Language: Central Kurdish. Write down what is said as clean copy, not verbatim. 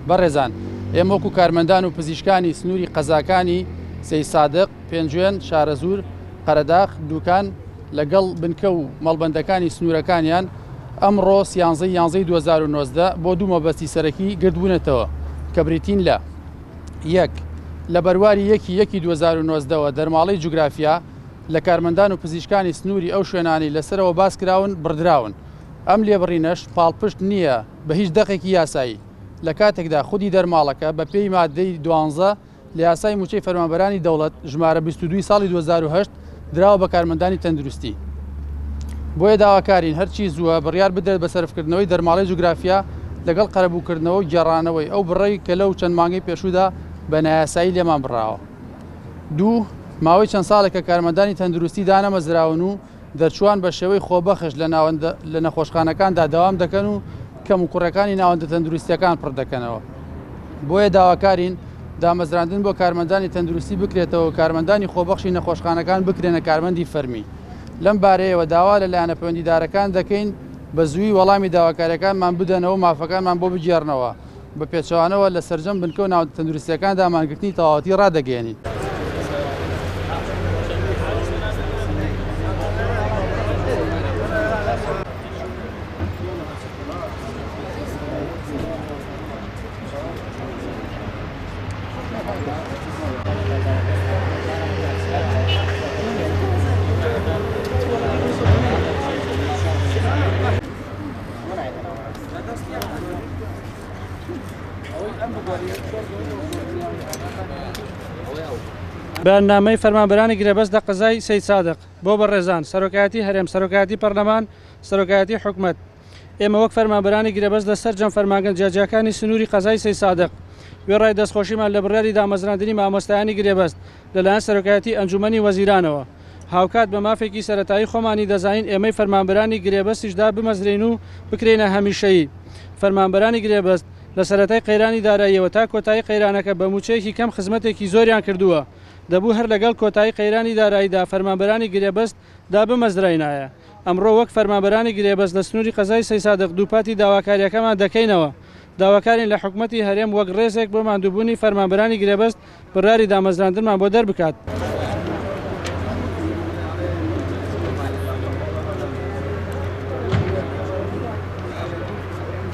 بەڕێزان ئێمە وەکو کارمەندان و پزیشکانی سنووری قەزاکانی سەیدسادق، پێنجوێن، شارەزوور، قەرەداخ، دوکان لەگەڵ بنکە و مەڵبەندەکانی سنوورەکانیان ئەمڕۆ سیانزە ی یانزەی 2019 بۆ دوو مەبەستی سەرەکی گردبوونەتەوە کە بریتین لە، یەک. لە بەرواری یەکی یەکی 2019 وە دەرماڵەی جوگرافیا لە کارمەندان و پزیشکانی سنووری ئەو شوێنانەی لەسەرەوە باسکراون بڕدراون، ئەم لێبڕینەش پاڵپشت نییە بە هیچ دەقێکی یاسایی، لە کاتێکدا خودی دەرماڵەکە بە پێی ماددەی دوانزە لە یاسای مووچەی فەرمانبەرانی دەوڵەت ژمارە 22 ی ساڵی 2008 دراوە بە کارمەندانی تەندروستی. بۆیە داواکارین هەرچی زووە بڕیار بدرێت بە سەرفکردنەوەی دەرماڵەی جوگرافیا لەگەڵ قەرەبووکردنەوە و گێڕانەوەی ئەو بڕەی کە لەو چەند مانگەی پێشوودا بە نایاسایی لێمان بڕاوە. دوو، ماوەی چەند ساڵێکە کارمەندانی تەندروستی دانەمەزراون و دەرچووان بە شێوەی خۆبەخش لە ناوەندە لە نەخۆشخانەکاندا دەوام دەکەن و کەموکوڕیەکانی ناوەندە تەندروستیەکان پڕ دەکەنەوە. بۆیە داواکارین دامەزراندن بۆ کارمەندانی تەندروستی بکرێتەوە و کارمەندانی خۆبەخشی نەخۆشخانەکان بکرێنە کارمەندی فەرمی. لەم بارەیەوە داوا لە لایەنە پەیوەندیدارەکان دەکەین بە زوویی وەڵامی داواکاریەکانمان بدەنەوە و مافەکانمان بۆ بگێڕنەوە. بە پێچەوانەوە لە سەرجەم بنکە و ناوەندە تەندروستییەکاندا مانگرتنی تەواوەتی ڕادەگەیەنین. بەیاننامەی فەرمانبەرانی گرێبەست لە قەزای سەیدسادق بۆ بەڕێزان سەرۆکایەتی هەرێم، سەرۆکایەتی پەرلەمان، سەرۆکایەتی حکومەت. ئێمە وەک فەرمانبەرانی گرێبەست لە سەرجەم فەرمانگە جیاجیاکانی سنووری قەزای سەیدسادق، وێڕای دەستخۆشیمان لە بڕیاری دامەزراندنی مامۆستایانی گرێبەست لەلایەن سەرۆکایەتی ئەنجوومەنی وەزیرانەوە، هاوکات بە مافێکی سەرەتایی خۆمانی دەزانین ئێمەی فەرمانبەرانی گرێبەستیش دابمەزرێین و بکرێینە هەمیشەیی. فەرمانبەرانی گرێبەست لە سەرەتای قەیرانی داراییەوە تا کۆتایی قەیرانەکە بە مووچەیەکی کەم خزمەتێکی زۆریان کردووە. دەبوو هەر لەگەڵ کۆتایی قەیرانی داراییدا فەرمانبەرانی گرێبەست دابمەزراینایە. ئەمڕۆ وەک فەرمانبەرانی گرێبەست لە سنووری قەزای سەیسادق دووپاتی داواکارییەکەمان دەکەینەوە. داواکارین لە حکومەتی هەرێم وەک ڕێزێک بۆ ماندووبوونی فەرمانبەرانی گرێبەست بڕیاری دامەزراندنمان بۆ دەربکات.